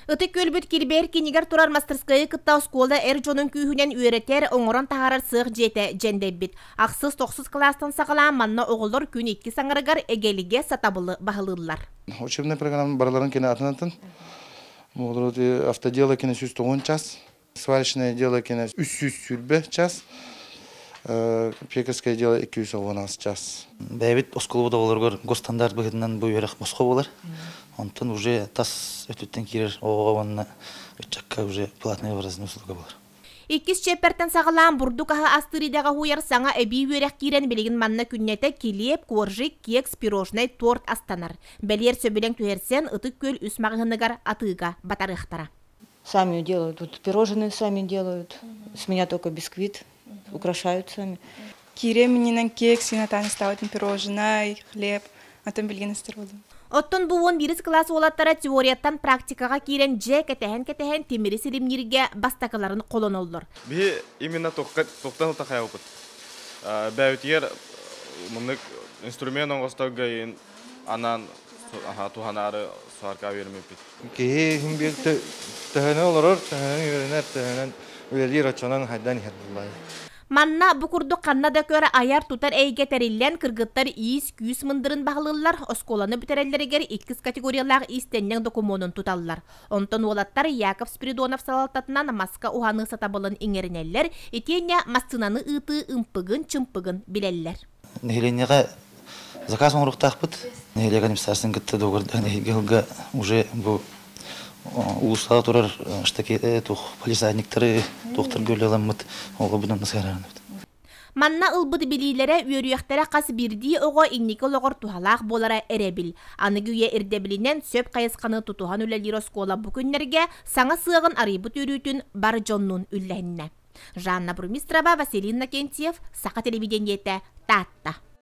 Ытык Күөлбүт килбиэр киинигэр турар мастарскыайы кытта оскуола эр дьонун күүһүнэн үөрэтэр, оҥорон таһаарар сыах дьиэтэ дьэндэйбит. Ахсыс, тохсус кылаастан саҕалаан манна оҕолор күн иккис аҥарыгар эгэлигэ сатабылы баһылыыллар. Учебнай программа барыларын кини атын-атын. Автодело кини 190 час, сварочное дело кини 320 час, пекарское дело 210 час. Бэйэбит оскуолабыт оҕолоругар госстандарт быһыытынан бу үөрэх босхо буолар. Онтон уже тас өттүттэн киирэр оҕоҕо уонна ыччакка уже платная выразная услуга буолар. Иккис чиэппэртэн саҕалаан бурдук аһы астыыр идэҕэ уһуйар саҥа эбии үөрэх киирэн билигин манна күннэтэ килиэп, коржик, кекс, пирожнай, торт астанар. Бэлиэр сөбүлэҥ түһэрсэн Ытык Күөл үс маҕаһыыныгар атыыга батарыахтара. Сами делают, вот пирожные сами делают. С меня только бисквит, украшают сами. Киирэ мининэн кекс, натан ставить пирожное, хлеб, атын билген ыстырбылым. Оттон бу 11 кылаас уолаттара теорияттан практикаҕа киирэн дьэ кэтэһэн-кэтэһэн тимири силимнииргэ бастакыларын холоноллор. Биһи именно туохтан утахайабыт. Бэйэтигэр муннук инструмент оҥосторго анаан туһанаары суарка үөрэммиппит. Киһи иһин биир төһөнөн олорор, төһөнөн үөрэнэр, төһөнөн үлэлиир оччонон хайдан иһэр буллай. Манна бу курдук ханна да көр айар-тутар эйгэ тэриллэн кыргыттар иис-күүс мындырын баһылыыллар, оскуоланы бүтэрэллэригэр иккис категориялаах иистэнньэҥ докумуонун туталлар. Онтон уолаттар Яков Спиридонов салалтатынан маска уһаныы сатабылын иҥэринэллэр, итиэннэ массыынаны ыытыы ымпыгын-чымпыгын билэллэр. Нэһилиэнньэҕэ заказ оҥоруохтаахпыт. Нэһилиэк администрациятын кытта договордаан эһиги сылга уже бу улуустаҕа турар штакеты, туох полисадниктары, туохтарга үлэ оҕобутун сыһаранабыт. Манна ылбыт билиилэрэ, үөрүйэхтэрэ хас биирдии оҕо инники олоҕор туһалаах буолара эрэбил. Аныгы үйэ ирдэбилинэн сөп хайысханы тутуһан үлэлиир оскуола бу күннэргэ саҥа сыаҕын арыйбыт үөрүүтүн бар дьоннуун үллэһиннэ. Жанна Бурмистрова, Василий Иннокентьев, Саха телевидениетэ, Таатта.